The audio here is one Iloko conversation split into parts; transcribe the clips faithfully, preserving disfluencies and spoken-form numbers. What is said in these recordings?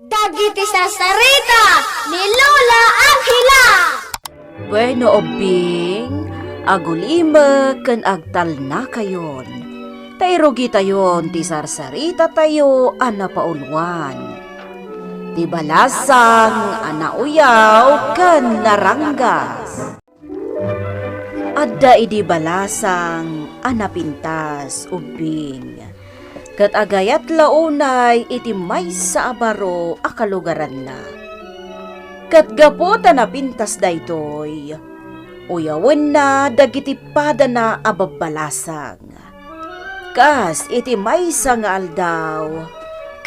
Dagiti sarsarita ni Lola Angela. Bueno, ubbing, agulimek ken agtalnakayon. Ta irugitayon ti sarsaritatayo a napauluan. Ti balasang a nauyaw ken naranggas. Adda idi balasang a napintas, ubbing, ket agayat la unay iti maysa a baro a kalugaranna. Ket gapu ta napintas daytoy, uyawenna dagiti padana a babbalasang. Kas iti maysa nga aldaw,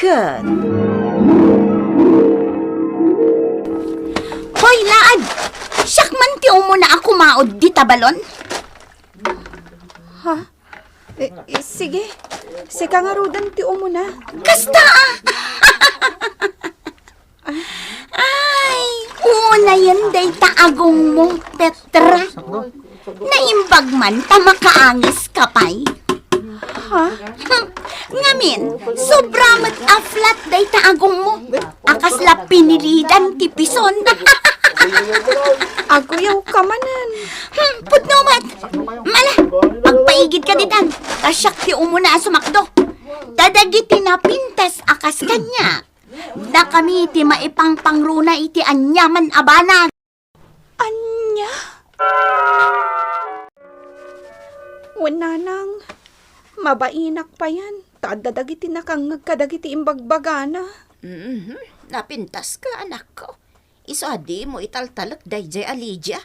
ket Hoy, Laad! Siak man ti umuna a kumaod dita balon. Ha? Eh, eh, sige. Sika ngaruden ti umuna. Kasta, ah! Ay, unayen dayta agongmo, Petra. Naimbag man ta makaangeska pay. Ha? Hmm, ngamin, sobra met a flat dayta agongmo. A kasla pinilidan ti pison. Aguyawka manen. Hmm, pudno met. Mala, agpaigidka ditan. Ta siak ti umuna a sumakdo. Ta dagiti napintas a kas kaniak, dakami ti maipangpangruna iti aniaman a banag. Ania? Wen, nanang, mabainak payen, ta adda dagiti nakangngeg kadagiti imbagbagana. Mhm. Napintaska, anakko. Isu a dimo italtalek daydiay a Lydia.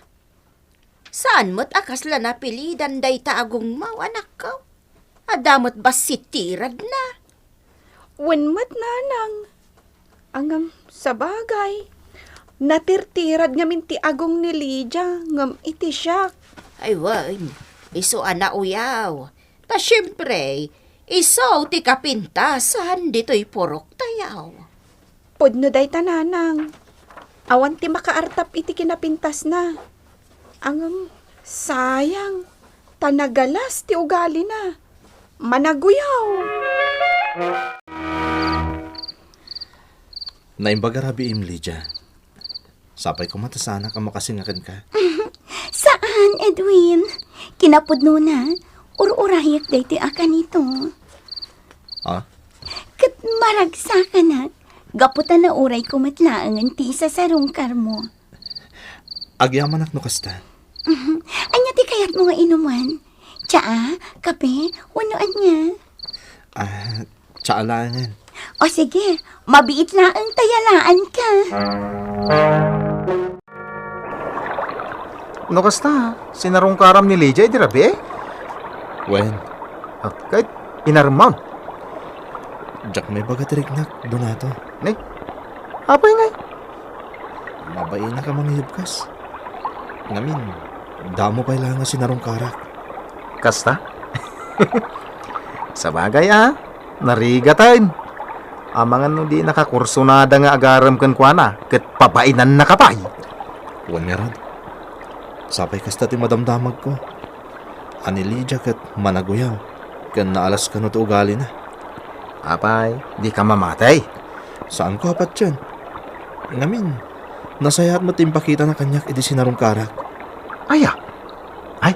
Saan met a kasla napilidan dayta agongmo, anakko. Adda met bassit ti iradna. Wen met, nanang. Ngem, sabagay, natirtirad ngamin ti agong ni Lydia, ngem iti siak. Ay wen, isu a nauyaw. Ta siempre, isu ti kapintasan ditoy purok tayaw. Pudno dayta, nanang. Awan ti makaartap iti kinapintasna. Ngem, sayang, ta nagalas ti ugalina. Managuyaw. Naimbag a rabiim, Lydia. Sapay koma ta saanak a makasinga kenka. Saan, Edwin. Kinapudnona, ur-urayek daytoy a kanito. Ah? Ket maragsakanak, gapu ta naurayko met laengen ti isasarungkarmo. Agyamanak no kasta. Mhm. Ania ti kayatmo nga inuman? Tsaa, kape, wenno ania? Ah, tsaa laengen. O sige, mabiit laeng ta yalaanka. No kasta, sinarungkaram ni Lydia idi rabii? Wen. Ah, ket inarmon? Diak maibaga ti riknak, Donato. Ne? Apay ngay? Mabainak a mangiyubkas. Ngamin, damo pay la nga sinarungkarak. Kasta? Sabagay a, narigataen. Amangan no di nakakursunada nga agarem kenkuana, ket pabainannaka pay. Wen ngarud, sapay kasta ti madamdamagko. A ni Lydia ket managuyaw, ken naalas kano ti ugalina. Apay, dika mamatay? Saanko a patien. Ngamin, nasayaat met ti impakitana kaniak idi sinarungkarak. Aya? Ay,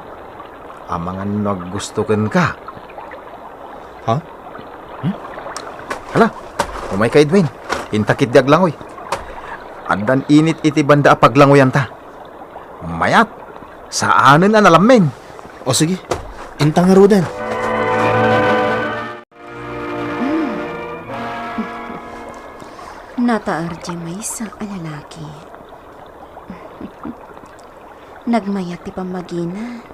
amangan no aggusto kenka. Ha? Hmm? Hala, umayka, Edwin. Inta ketdi aglangoy. Addan init iti banda a paglangoyanta. Mayat, saanen a nalammen. O sige, inta ngaruden. Nataer diay maysa a lalaki. Nagmayat ti pammagina.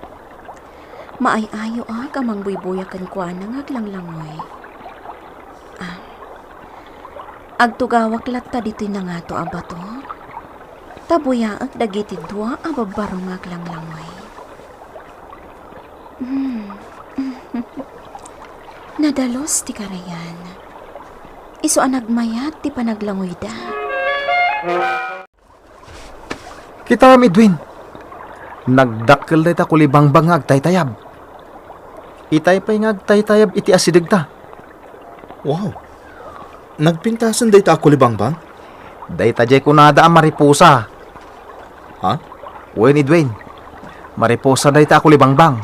Maay-ayoak a mangbuybuya kenkuana nga aglanglangoy. Ah, agtugawak latta ditoy nangato a bato, ta buyaek dagiti dua a babbaro nga aglanglangoy. Hmm. Nadalus ti karayan. Isu a nagmayat ti panaglangoyda. Kitam, Edwin. Nagdakkel dayta kulibangbang nga agtaytayab. Itay pay nga agtaytayab iti asidegta. Wow! Nagpintasen dayta a kulibangbang? Dayta diay kunada a mariposa. Ha? Wen, Edwin. Mariposa dayta a kulibangbang.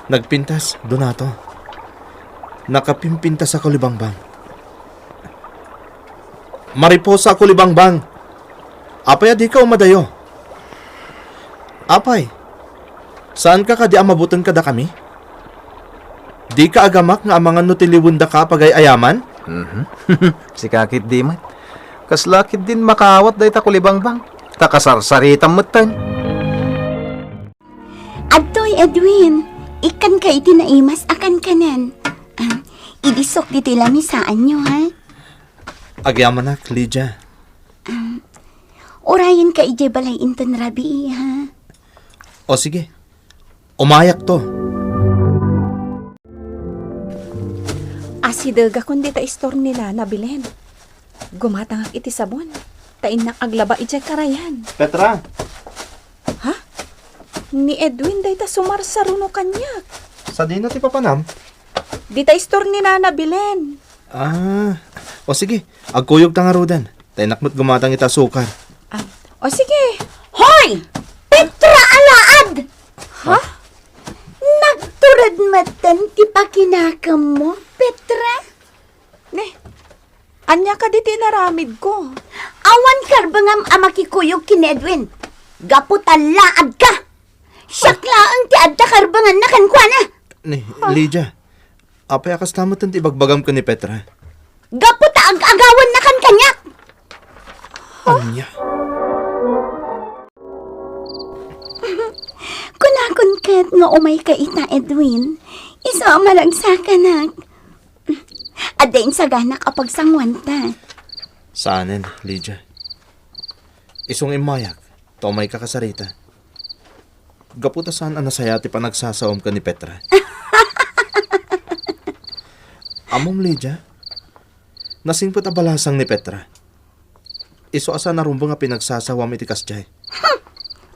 Nagpintas, Donato. Nakapimpintas a kulibangbang. Mariposa a kulibangbang. Apay a dika umadayo? Apay, saanka kadi a mabuteng kadakami? Dika agamak nga amangan no tiliwendaka a pagay-ayaman? Mhm. Sika ketdi met. Kasla ketdin makaawat dayta kulibangbang. Ta kasarsaritam metten. Adtoy, Edwin. Ikkanka iti naimas a kankanen. Ah, idisok ditoy lamisaanyo, ha? Agyamanak, Lydia. Ah, urayenka idiay balay inton rabii, ha? O, sige. Umayakto. Asidegakon dita istor ni Nana Belen. Gumatangak iti sabon, ta innak aglaba idiay karayan. Petra! Ha? Ni Edwin dayta sumarsaruno kaniak. Sadino ti papanam? Dita istor ni Nana Belen. Ah, o sige, agkuyogta ngaruden. Ta innak met gumatang ita sukar. Ah, o sige. Hoy! Petra, alaad! Ha? Nagtured metten ti pakinakemmo, Petra? Ne, ania kadi ti inaramidko? Awan karbengam a makikuyog ken ni Edwin. Gapu ta laadka. Siak laeng ti adda karbenganna kenkuana. Ne, Lydia, apay a kasta metten ti ibagbagam ken ni Petra? Gapu ta ag-agawannakan kaniak. Ania? Kunakon ket nga umayka ita, Edwin. Isu a maragsakanak. Adda insaganak a pagsanguanta. Saanen, Lydia. Isu nga immayak, ta umayka kasarita. Gapu ta saan a nasayaat ti panagsasawam ken ni Petra. Ammom, Lydia, nasingpet a balasang ni Petra. Isu a saan a rumbeng a pinagsasawam iti kasdiay. Hmm.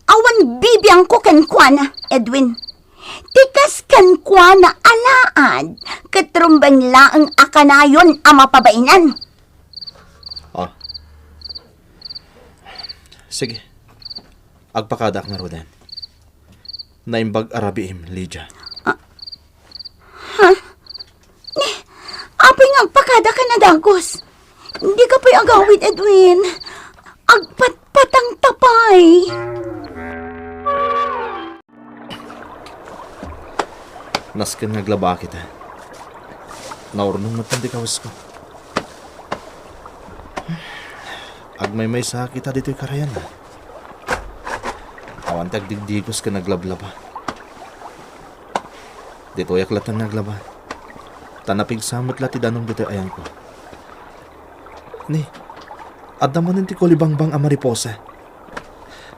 Awan bibiangko kenkuana, Edwin. Ti kas kenkuana alaad, ket rumbeng laeng a kanayon a mapabainan. Ah. Sige. Agpakadaak ngaruden. Naimbag a rabiim, Lydia. Ah. Ha? Ni, apay nga agpakadaka a dagus? Dika pay agawid, Edwin. Agpatpatangta pay. Nasken nga aglabaak ita. Naurnong met ti kawesko. Agmaymaysaak ita ditoy karayan, a. Awan ti agdigdigos ken aglablaba. Ditoyak latta nga aglaba. Ta napigsa met la ti danum ditoy ayangko. Ni, adda manen ti kulibangbang a mariposa.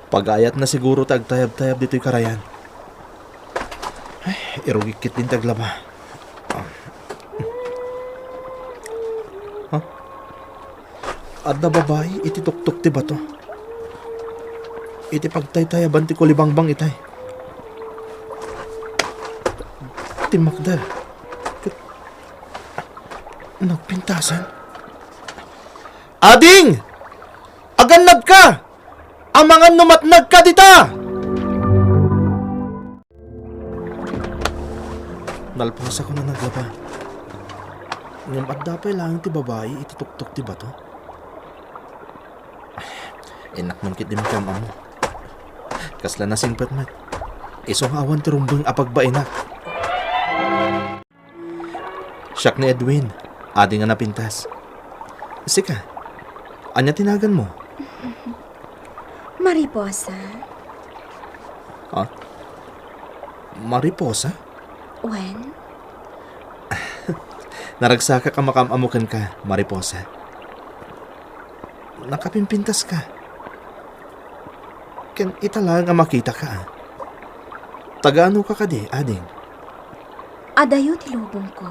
Pagayatna siguro ti agtayabtayab ditoy karayan. Ay, irugik ketdin ti aglaba. Ah. Ha? Adda babai iti tuktok ti bato. Iti pagtaytayaban ti kulibangbang itay. Timmakder. Ket nagpintasan. Ading! Agannadka! Amangan no matnagka dita! Nalpasakon a naglaba. Ngem adda pay laeng ti babai iti tuktok ti bato. Innak man ketdi makiam-ammo. Kasla nasingpet met. Isu nga awan ti rumbeng a pagbainak. Siak ni Edwin, ading a napintas. Sika, ania ti naganmo? Mariposa. Ha? Mariposa? Wen? Naragsakak a makaam-ammo kenka, Mariposa. Nakapimpintaska. Ken ita laeng a makitaka, a. Taga-anoka kadi, ading? Adayo ti lubongko.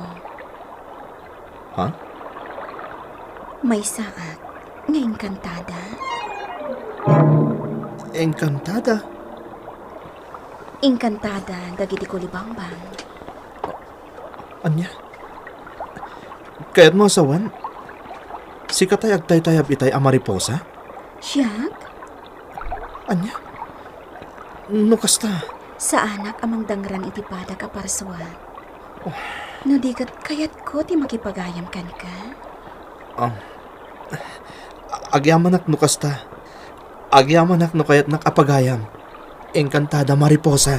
Ha? Maysaak nga engkantada. Engkantada? Engkantada dagiti kulibangbang. Ania? Kayatmo a sawen? Sika tay agtaytayab itay a Mariposa? Siak? Ania? No kasta? Saanak a mangdangran iti padak a parsua. No di ket kayatko ti makipagayam kenka. Ah, agyamanak no kasta. Agyamanak no kayatnak a pagayam. Encantada Mariposa.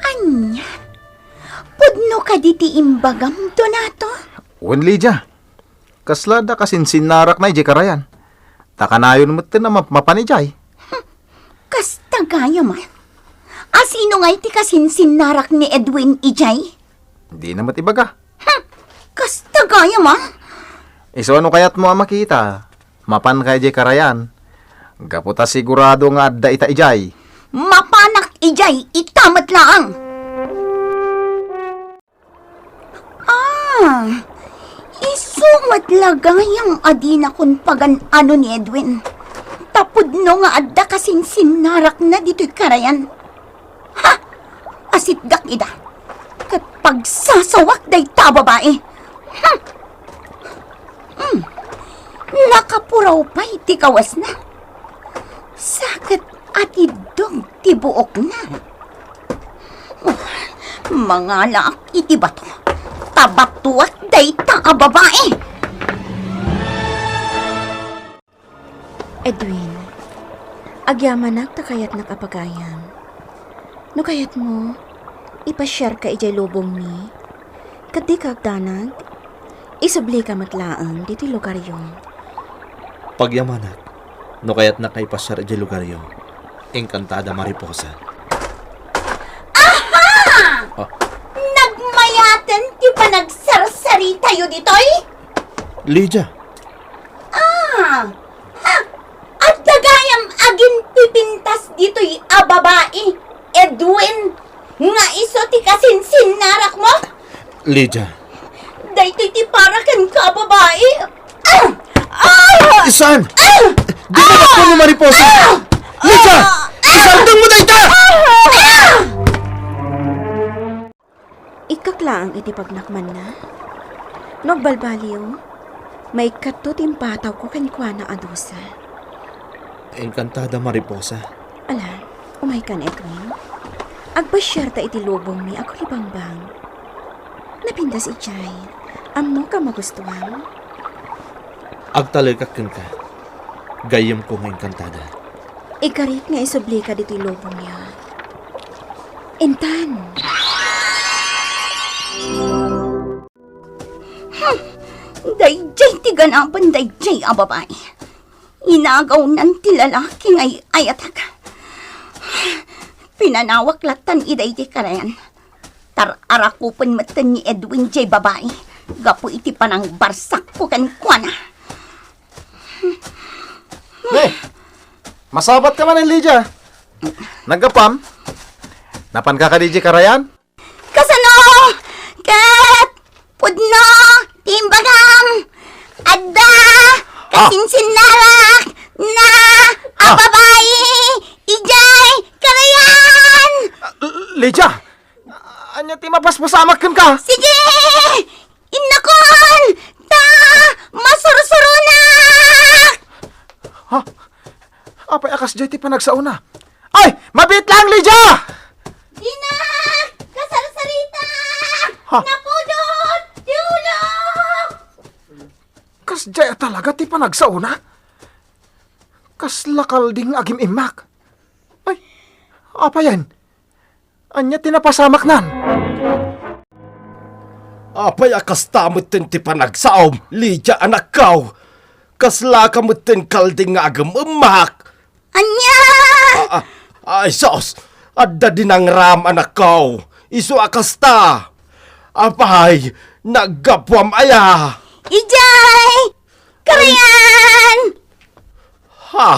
Ania? Pudno kadi ti imbagam, Donato? Wen, Lydia. Kasla adda kasinsinnarakna idiay karayan. Ta kanayon metten a map-, mapan idiay. Kasta gayam a. A sino ngay ti kasinsinnarak ni Edwin idiay? Dina met ibaga. Hmm, kasta gayam a. Isu a no kayatmo a makita, mapanka idiay karayan. Gapu ta sigurado nga adda ita idiay. Mapanak idiay ita met laeng. Ah, isu met la gayam a dinakon pagan-ano ni Edwin. Ta pudno nga adda kasinsinnarakna ditoy karayan. Ha! Asitgak ida. Ket pagsasawak dayta a babai. Hmm. Hmm. Nakapuraw pay ti kawesna. Sa ket atiddog ti buokna. Oh, mangalaak iti bato. Ta batuak dayta a babai. Edwin, agyamanak ta kayatnak a pagayam. No kayatmo, ipasiarka idiay lubongmi. Ket dika agdanag, isublika met laeng ditoy lugaryo. Pagyamanak, no kayatnak a ipasiar idiay lugaryo, Encantada Mariposa. Aha! Ah. Nagmayaten ti panagsarsaritayo ditoy? Lydia. Ah! Ha! Adda gayam aginpipintas ditoy a babai, Edwin, nga isu ti kasinsinnarakmo? Lydia. Daytoy ti para kenka a babai. Ah! Ah! Saan? Ah! Di mo Ah! Bakwan ni Mariposa? Ah! Lydia! Ah! Isardeng mo dayta! Ah! Ikkak laeng iti pagnakmanna. No agbalbaliw, maikkatto ti impatawko kenkuana a dusa. Encantada Mariposa. Ala, umaykan, Edwin. Agpasiarta iti lubongmi a kulibangbang. Napintas idiay. Ammok a magustuam. Agtalekak kenka. Gayyemko nga Encantada. Ikarik nga isublika ditoy lubongyo. Intan. Hmm. Daydiay ti ganapen daydiay a babai. Inagawnan ti lalaki nga ay-ayatek. Pinanawak lattan ida iti karayan. Tar-arakupen metten ni Edwin jay babai gapu iti panangbarsakko kenkuana. Ne! Masabatka manen, Lydia? Naggapuam? Napanka kadi jay karayan? Kasano? Ket pudno ti imbagam. Adda Ah! kasinsinnarak na a Ah! babai idiay karayan. Ah, Lydia! Ania ti mapaspasamak kenka? Sige! Innakon! Ta masursuronak! Ha? Apay a kasdiay ti panagsaona? Ay! Mabiit laeng, Lydia! Dinak! Kasarsarita! Ha? Napudot ti ulok! Kasdiay a talaga ti panagsaona? Kasla kalding nga agim-immak. Ay, apayen? Ania ti napasamaknan? Apay a kasta metten ti panagsaom, Lydia, anakko? Kaslaka metten kalding nga agem-emmak? Ania? Ah, ah, ay, sus! Adda dinangram, anakko. Isu a kasta. Apay, naggapuam aya? Idiay! Karayan! Ha!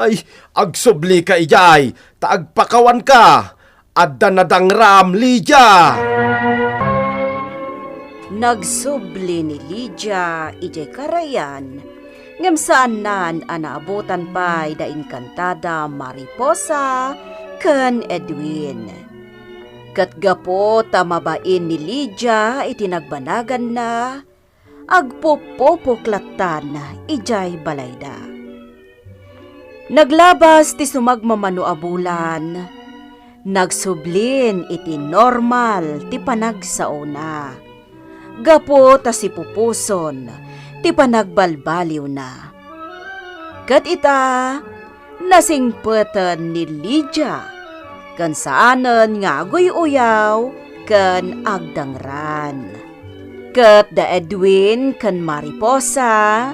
Ay, agsublika idiay, ta agpakawanka. Adda nadangram, Lydia! Nagsubli ni Lydia idiay karayan, ngem saannan a naabutan pay da Encantada Mariposa ken Edwin. Ket gapu ta mabain ni Lydia iti nagbanaganna, agpupupok lattan idiay balayda. Naglabas ti sumagmamano a bulan, nagsublin iti normal ti panagsaona, gapu ta sipupuson ti panagbalbaliwna. Ket ita, nasingpeten ni Lydia, ken saanen nga aguy-uyaw ken agdangran. Ket da Edwin ken Mariposa,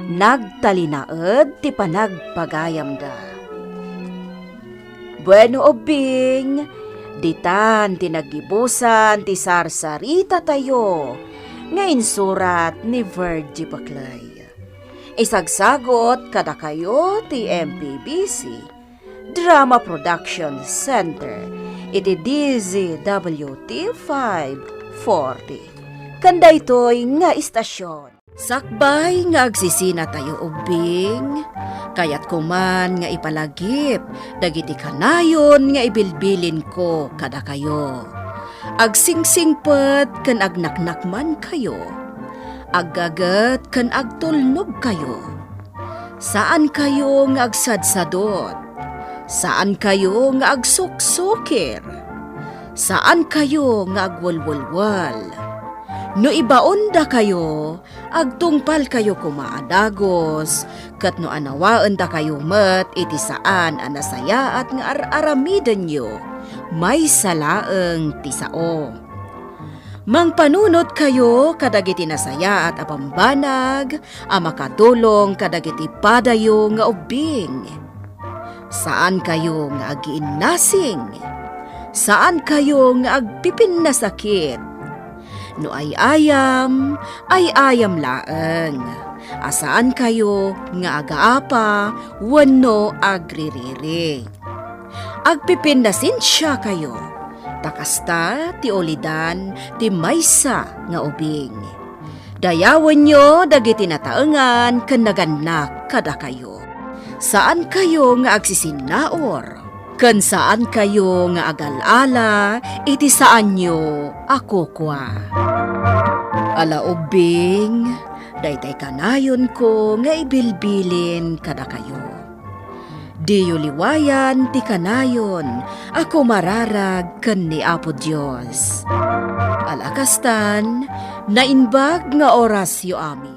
nagtalinaed ti panagpagayamda. Bueno, ubbing, ditan ti naggibusan ti sarsaritatayo nga insurat ni Virgie Paclay. Isagsagut kadakayo ti M P B C Drama Production Center iti D Z W T five forty. Ken daytoy nga istasyon. Sakbay nga agsisinatayo ubbing, kayatko man nga ipalagip dagiti kanayon nga ibilbilinko kadakayo. Agsingsingpet ken agnaknakmankayo. Aggaget ken agtulnogkayo. Saankayo nga agsadsadot. Saankayo nga agsuksukir. Saankayo nga agwelwelwel. No ibaondakayo, agtungpalkayo koma a dagus, ket no anawaendakayo met iti saan a nasayaat nga ar-aramidenyo, maysa laeng ti sao. Mangpanunotkayo kadagiti nasayaat a bambanag a makadulong kadagiti padayo nga ubbing. Saankayo nga agiinnasing. Saankayo nga agpipinnasakit. No ay-ayam, ay-ayam laeng. A saankayo nga agaapa wenno agririri. Agpipinnasensiakayo, ta kasta ti ulidan ti maysa nga ubing. Dayawenyo dagiti nataengan ken nagannak kadakayo. Saankayo nga agsisinnaur, ken saankayo nga agal-ala iti saanyo a kukua. Ala ubbing, daytay kanayonko nga ibilbilin kadakayo. Diyo liwayan ti kanayon a kumararag ken ni Apo Dios. Ala kastan, naimbag nga orasyo amin.